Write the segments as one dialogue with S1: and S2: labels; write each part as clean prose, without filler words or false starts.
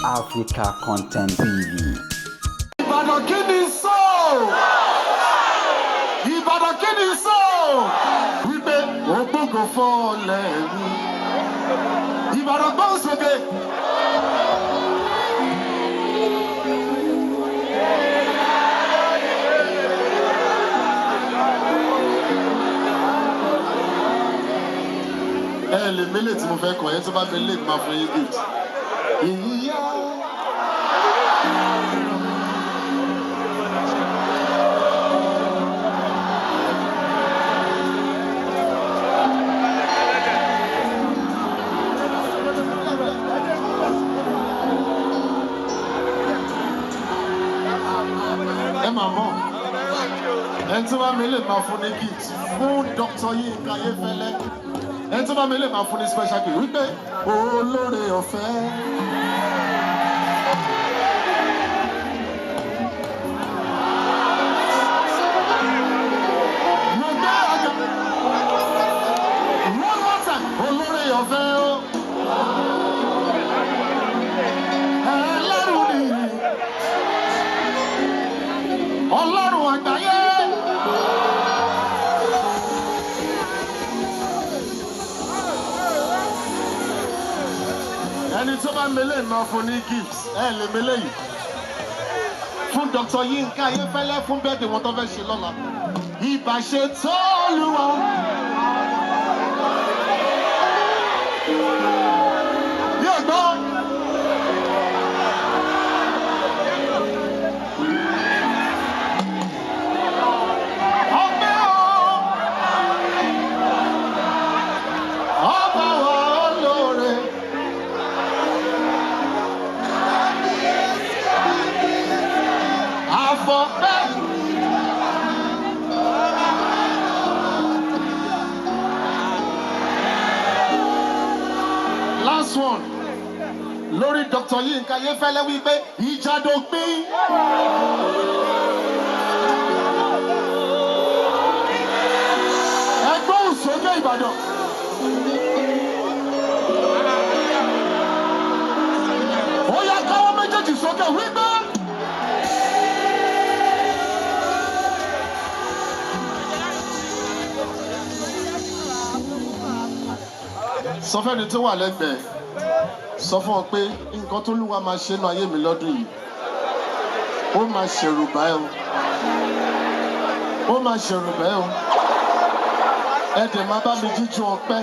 S1: Africa Content TV.
S2: Ìbàdàn kí ni so? Ìbàdàn kí ni so? Wípé ògbógo fọ́lẹ̀ mi. Ìbàdàn gbóhùn sókè. Ẹ lè mélè tí mo fẹ́ kọ̀ ẹ́ tó bá mélè máa fún yín gift. Ìyá. Ẹ máa mọ̀, ẹni tó bá mi lè máa fún ní gift fún Dr. Yinka Ayéfẹ́lẹ́, ẹni tó bá mi lè máa fún ní special gift wípé olóore ọ̀fẹ́. Mo gbé ọjà one more time, olóore ọ̀fẹ́ o. Ẹlẹ́rù ni Ọlọ́run àgbáyé. Ẹni tó bá mele máa fún ní gift, ẹ lè mele yìí. Fún Dr. Yinka Ayéfẹ́lẹ́ fún bẹ́ẹ̀dì wọn tó fẹ́ ṣe lọ́la. Ìbàṣe tó Olúwa. Yóò gbọ́. Ọpẹ́ o, ọba wa olóore. Àfọ̀pẹ́. Last one. Lórí Dr. Yinka Ayéfẹ́lẹ́ wípé ìjà dópin. Ẹgbẹ́ òsókè Ìbàdàn. Ó yá káwọ́ méjèèjì sókè wípé. Sọ fẹ́ni tó wà lẹ́gbẹ̀ẹ́, sọ fún ọ pé nǹkan tó lúwa máa ṣe nínú ayé mi lọ́dún yìí, ó máa ṣẹ̀rù bá ẹ o. Ó máa ṣẹ̀rù bá ẹ o. Ẹ dẹ̀ máa bá mi jíjú ọpẹ́.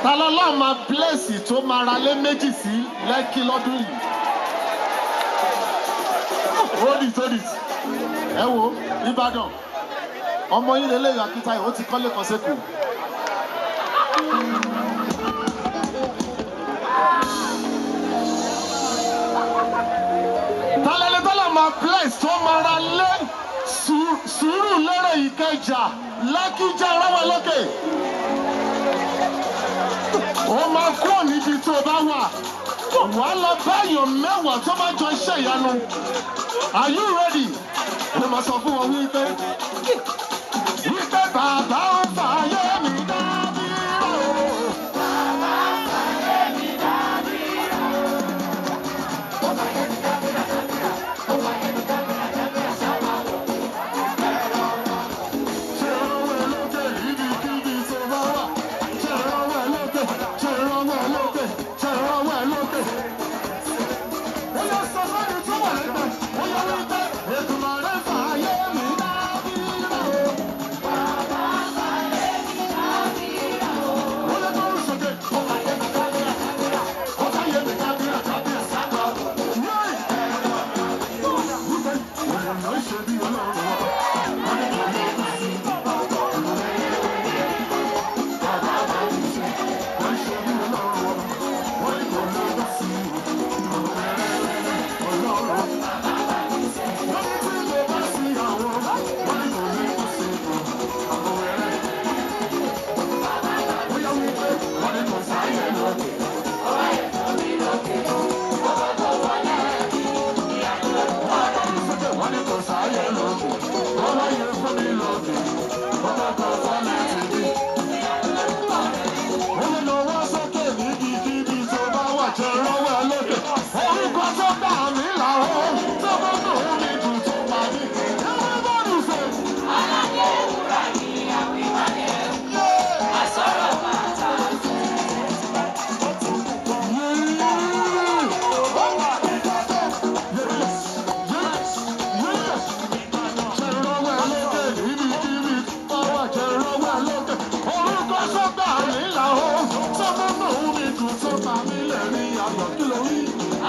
S2: Ta lọ́lọ́ máa bless tó máa ra lé méjì sí Lẹ́kí lọ́dún yìí? Hold it, hold it. Ẹ wo Ìbàdàn, ọmọ yín lélẹ́yìn Akíntayọ̀, ó ti kọ́lé kan sẹ́kọ̀ọ́. Talẹ́lẹ́ tọ́lá máa bless tó máa ra lé sùúrù lérè Ìkẹjà Lẹ́kí jẹ́ ọlọ́wọ́ lókè. Ó máa kúrò níbi tó bá wà. Wàá lọ báyọ̀ mẹ́wàá tó bá jọ iṣẹ́ ìyanu. Are you ready? Mo máa sọ fún wọn wípé bàbá ń fàyè mi dábìrà o. Ṣé ọwọ́ ẹ lókè ibikíbi tó bá wà? Ṣé ọwọ́ ẹ lókè? Ṣé ọwọ́ ẹ lókè? Ṣé ọwọ́ ẹ lókè? Ó yẹ sọ fẹ́ni tó wà lẹ́gbẹ̀ẹ́, ó yẹ wípé Èdùmàrè fàyè mi dábìrà o. sọ́gbà mi là ó, tó bá dùn mí jù tó pa mí. Everybody say,
S3: Aládé wúrà ni àwímáyé,
S2: yeah.
S3: àsọ̀rọ̀ máa ta.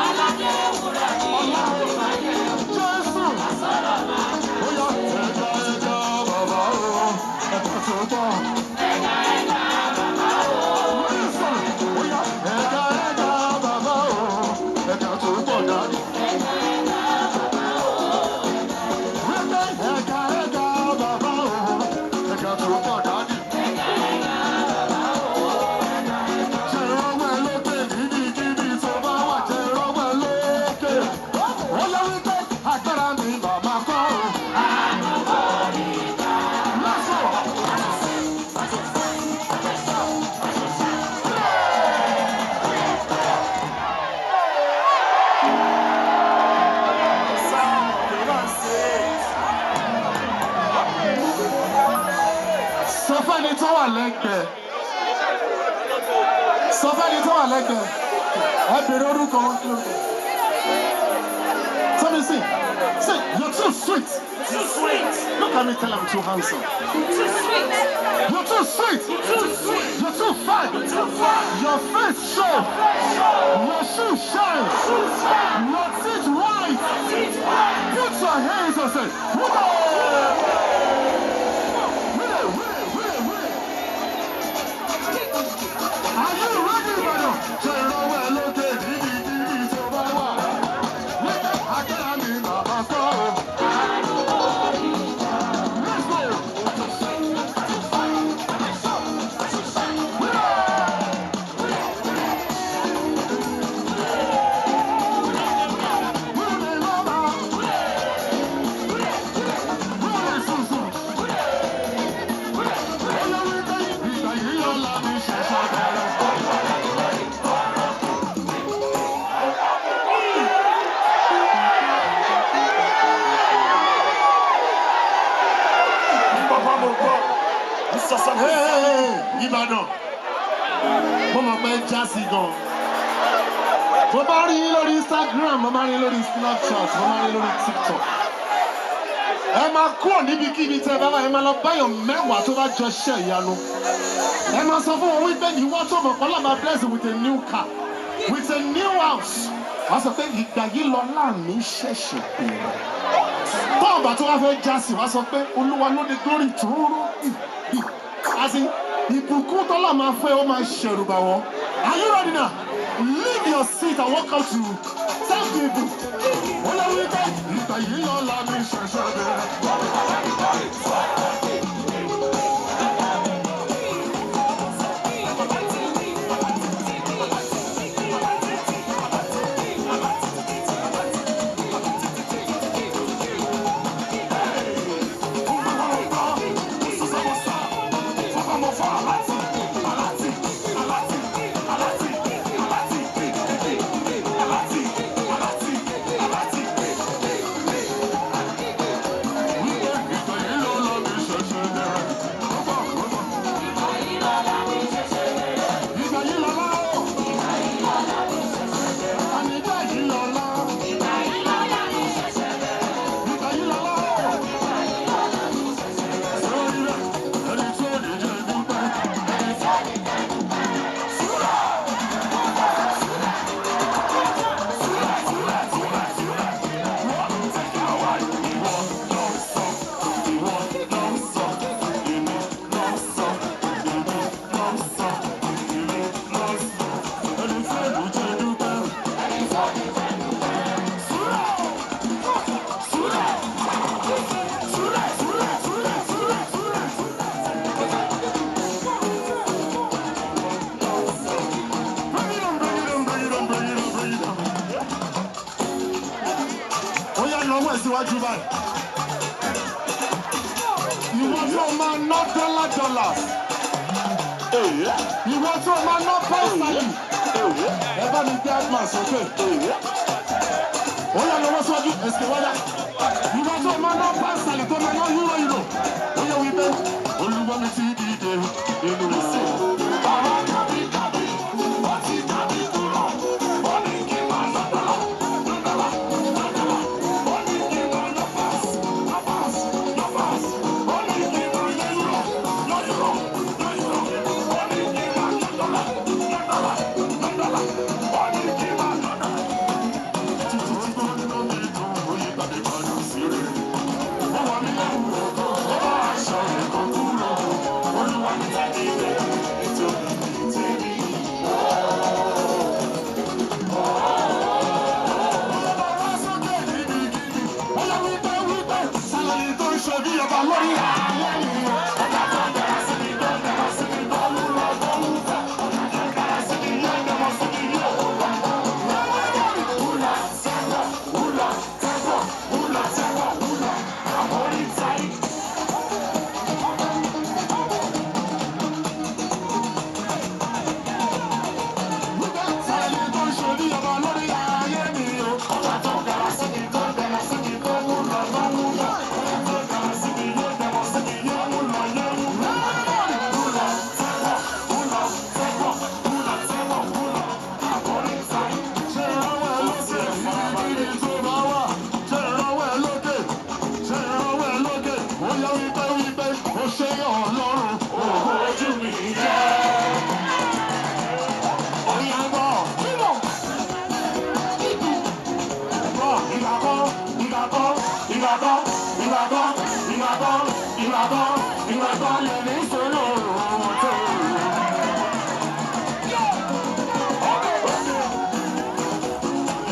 S3: Aládé wúrà ni àwímáyé, àsọ̀rọ̀ máa ta. Ẹ̀ka ẹ̀ka bàbá o,
S2: Ẹ̀ka tó pọ̀ dájú.
S3: ẹ̀ka ẹ̀ka bàbá o,
S2: Ẹ̀ka ẹ̀ka bàbá o, ẹ̀ka tó pọ̀ dájú.
S3: Ẹ̀ka ẹ̀ka bàbá o.
S2: Ṣé ìrànwọ́ ẹ lókè níbikíbi tó bá wà? Ṣé ìrànwọ́ ẹ lókè? Ó yẹ wípé agbára mi màmá kọ́ o. Lásọ̀. Sọ fẹ́ni tó wà lẹ́gbẹ̀ẹ́. Sọ fẹ́ni tó wà lẹ́gbẹ̀ẹ́. Ẹ bèrè orúkọ wọn kí ló dé. Tell me, see, see, you're too sweet.
S4: Too sweet.
S2: Look at me, tell I'm too handsome.
S3: Too sweet,
S2: You're too sweet.
S4: Too sweet.
S2: You're too fine.
S4: Too fine.
S2: Your face show. Your shoe shine.
S4: Too fine.
S2: Your teeth white.
S4: Teeth white.
S2: Put your hands and say, "Whoa!" Whoa, whoa, whoa, whoa. Are you ready, brother? Ṣé ìrànwọ́ ẹ lókè níbikíbi tó bá wà? Wípé agbára mi màmá kọ́ o. Let's go. Wúlò lọ́la. Wúlò sùsù. Olórí pé ìgbà yìí lọ́la mi ṣẹ̀ṣẹ̀ bẹ̀rẹ̀.
S4: Bàbá mo gbọ́. Sọ̀sọ̀.
S2: Hey, hey, hey, Ìbàdàn, mo mọ̀ pé já sí gan. Mo máa rí yín lórí Instagram, mo máa rí yín lórí Snapchat, mo máa rí yín lórí TikTok. Ẹ máa kúrò níbikíbi tẹ́ ẹ bá wà, ẹ máa lọ báyọ̀ 10 tó bá jọ ṣẹ́ ìyanu. Ẹ máa sọ fún wọn wípé ìwọ tó mọ̀ pé Ọlọ́run máa bless you with a new car, with a new house. Wọ́n sọ pé ìgbà yìí lọ láàmì ṣẹ̀ṣẹ̀ bẹ̀rẹ̀. Tọ́ọ̀bà tó wá fẹ́ já sí, wá sọ pé Olúwa ló ní glory tó ń rú. As in, ìbùkún tọ́lá máa fẹ́ ó máa ṣẹ̀rù bà wọ́n. Are you ready now? Leave your seat and walk out to tell people. Ó lọ wí pé ìgbà yìí lọ́la mi ṣẹ̀ṣẹ̀ bẹ̀rẹ̀. Ìgbà yìí lọ́la mi ṣẹ̀ṣẹ̀ bẹ̀rẹ̀.
S3: Ìgbà yìí lọ́la mi ṣẹ̀ṣẹ̀ bẹ̀rẹ̀.
S2: Ìgbà yìí lọ́la o.
S3: Ìgbà yìí lọ́la mi ṣẹ̀ṣẹ̀ bẹ̀rẹ̀.
S2: Àní ìgbà yìí lọ́la.
S3: Ìgbà yìí lọ́la mi ṣẹ̀ṣẹ̀ bẹ̀rẹ̀.
S2: Ìgbà yìí lọ́la o.
S3: Ìgbà yìí lọ́la mi ṣẹ̀ṣẹ̀ bẹ̀rẹ̀.
S2: Sórí rẹ̀, ẹni tó lè jẹ́ ìdúpẹ́.
S3: Ẹni tó lè jẹ́ dúpẹ́.
S2: Ẹni tó lè jẹ́ ìdúpẹ́.
S3: Ẹni tó lè jẹ́ dúpẹ́.
S2: Bring it on, bring it on, bring it on, bring it on, bring it on. Ó yá lọ́wọ́ ẹ̀ síwájú báyìí. Ìwọ tó máa ná dọ́là dọ́là. Ìwọ tó máa ná pọ́ùsàlì. Ẹ bá mi gbé Adman sókè. Ẹsẹ̀ wọ́dà. Ìwọ tó máa ná pásálì tó máa ná yúrò yúrò. Ó yẹ wípé Olúwa mi ti dìde nínú ìsìn.
S4: Bàbá kábí kábí, ó ti kábí kúrò. Ó ní kí n máa ná dọ́là, ná dọ́là, ná dọ́là. Ó ní kí n máa ná pass, ná pass, ná pass. Ó ní kí n máa ná euro, ná euro, ná euro. Ó ní kí n máa ná dọ́là, ná dọ́là, ná dọ́là. Ó ní kí n máa ná dọ́là.
S2: Títí tó ń ná mi dùn, ó yí tàbí padà sí rẹ̀. Ó wà mí lẹ́wù ọkọ̀, ó bá aṣọ ẹ̀kọ́ kúrò. Olúwa mi ti dìde nítorí tèmi. Bàbá wá sókè gidigidi, ó yẹ wípé wípé sálẹ̀ tó ń ṣe bí ọba lórí ayé mi. Ọba tó ń dára sí mi, tó ń dára sí mi, tó ń lọ, tó ń fẹ́. Ọba tó ń dára sí mi, yóò dára sí mi, yóò wá.
S4: Hula, tẹ́wọ̀, hula, tẹ́wọ̀, hula, tẹ́wọ̀, hula. Àmọ́rí táyì.
S2: Sálẹ̀ tó ń ṣe bí ọba lórí ayé mi o.
S4: Ọba tó ń dára sí mi, tó ń dára sí mi, tó ń lọ, tó ń lọ. Ọba tó ń dára sí mi, yóò dára sí mi, yóò ń lọ, yóò ń lọ. Hula, tẹ́wọ̀, hula, tẹ́wọ̀, hula, tẹ́wọ̀, hula. Àmọ́rí táyì.
S2: Ṣé ìrànwọ́ ẹ lókè? Ibikíbi tó bá wà. Ṣé ìrànwọ́ ẹ lókè? Ṣé ìrànwọ́ ẹ lókè? Ó yẹ wípé wípé ó ṣe Ọlọ́run.
S4: Ògo ojú mi jẹ́.
S2: Oya gbọ́. Gbọ́ ìgbàgbọ́ ìgbàgbọ́ ìgbàgbọ́ ìgbàgbọ́ ìgbàgbọ́ ìgbàgbọ́ ìgbàgbọ́ lèmi sọ̀rọ̀ ohun tó rò.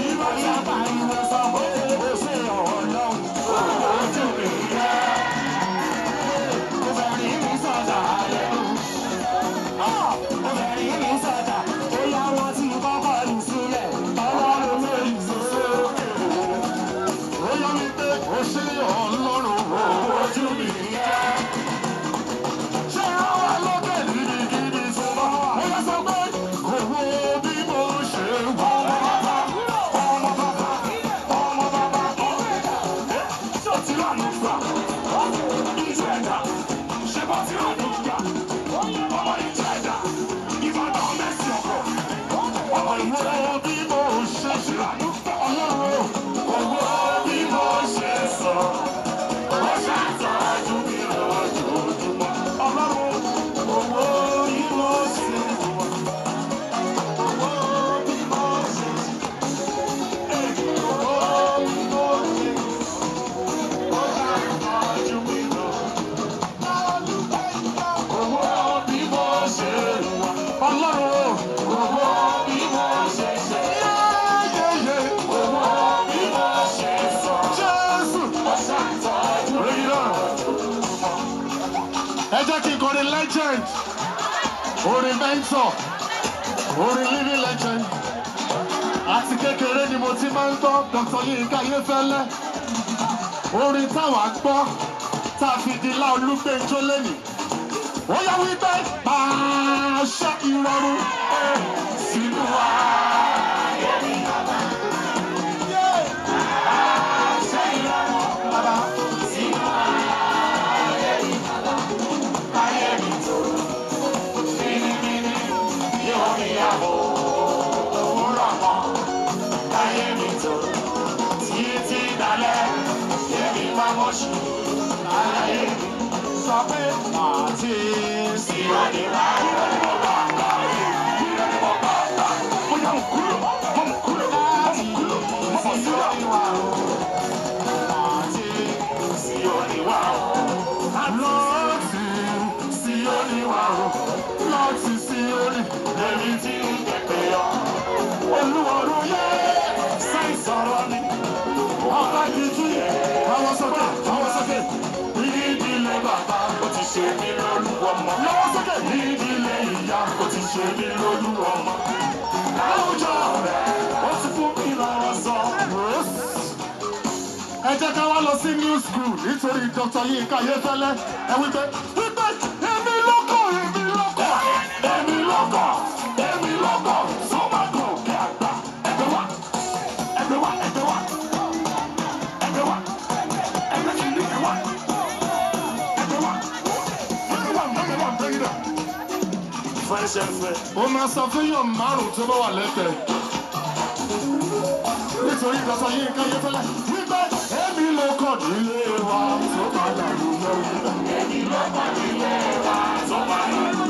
S2: Ìgbà tí a bá ìwé sọ pé ó ṣe Ọlọ́run.
S4: Ògo ojú mi jẹ́.
S2: Obìnrin mi sọ̀dà lẹ́nu. Obìnrin mi sọ̀dà, ó yá wọn tí kọ́kọ́ lù sílẹ̀. Ọlọ́run ló lù sókè. Ó yá mi pé ó ṣe Ọlọ́run.
S4: Ògo ojú mi jẹ́.
S2: Ṣé ìrànwọ́ lókè gidigidi tó bá wà? Ó yá sọ pé kò wo bí mo ṣe wà.
S4: Ọmọ bàbá, ọmọ bàbá, ọmọ bàbá. Ṣé o ti ránú gbà? Ìjọ ẹ̀dá. Ṣé bá ti ránú gbà? Ọmọ ìjọ ẹ̀dá. Ìbàdàn mẹ́sì ọkọ̀. Ọmọ ìjọ
S2: Kò
S4: ẹ̀dá.
S2: wo bí mo ṣe ṣe. Ọlọ́run
S4: Kò wo bí mo ṣe sọ. Ó ṣàtọ́jú mi lójoojúmọ́.
S2: Ọlọ́run kò wo bí mo ṣe wà. Kò wo bí mo ṣe ṣe. Kò wo bí mo ṣe
S4: Ó ṣàtọ́jú mi lọ. Kò wo bí mo ṣe wà.
S2: Ọlọ́run
S4: Kò wo bí mo ṣe ṣe.
S2: yéyéyé
S4: Kò wo bí mo ṣe sọ.
S2: Jésù.
S4: Ó ṣàtọ́jú mi
S2: Bring it on.
S4: lójoojúmọ́.
S2: Ẹ jẹ́ kí n kọrin legend, orin mentor, orin living legend. Àti kékeré ni mo ti máa ń gbọ́ Dr. Yinka Ayéfẹ́lẹ́. Orin táwa gbọ́ tá a fi di Láolúgbénjó lẹ́nìí. Ó yá wípé pàṣẹ ìrọ̀rùn
S4: Sínú ayé mi. Àṣẹ ìrọ̀rùn
S2: bàbá.
S4: sínú ayé mi. Ayé mi tó mímímí yóò ní àbò òwúrọ̀ mọ́. Ayé mi tó títí dalẹ̀ èmi máa mọ̀ ṣù. Ayé mi
S2: Sọ pé àti
S4: sí òní wá. Irọ́ ni mo bá gbà. Irọ́ ni mo bá gbà. Mo yà mú kúrò, mo mú kúrò, mo mú kúrò, mo mọ̀ sílẹ̀.
S2: Àti
S4: Sí òní wá o.
S2: láti sí oníwà o láti sí oní
S4: Èmi tí ń kẹ̀kẹ́ yọ.
S2: Olúwarun yé
S4: Sáì sọ̀rọ̀ ni.
S2: ọba jíjí àwọn sókè àwọn sókè
S4: Nídìílé bàbá ó ti ṣe mí lólúwọmọ.
S2: lọ́wọ́ sókè
S4: Nídìílé ìyá ó ti ṣe mí lólúwọmọ.
S2: láwùjọ
S4: Rẹ̀ ó ti fún mi lọ́rọ̀ sọ.
S2: Ẹ jẹ́ ká wá lọ sí new school nítorí Dr. Yinka Ayéfẹ́lẹ́. Ẹ wípé wípé èmi lọ́kọ̀ èmi lọ́kọ̀
S4: Èmi lọ́kọ̀, èmi lọ́kọ̀, sọ́mà gòkè àgbà. Ẹgbẹ́ wa, ẹgbẹ́ wa, ẹgbẹ́ wa. Fresh FM.
S2: Ó máa sọ fún márùn-ún tó bá wà lẹ́gbẹ̀ẹ́. Nítorí ìdọ́sọ yìí nǹkan yẹn fẹ́lẹ́. Wípé èmi ló kọ̀ nílé wa tó bá dàrú lórí.
S4: Èmi ló kọ́ nílé wa tó bá dàrú.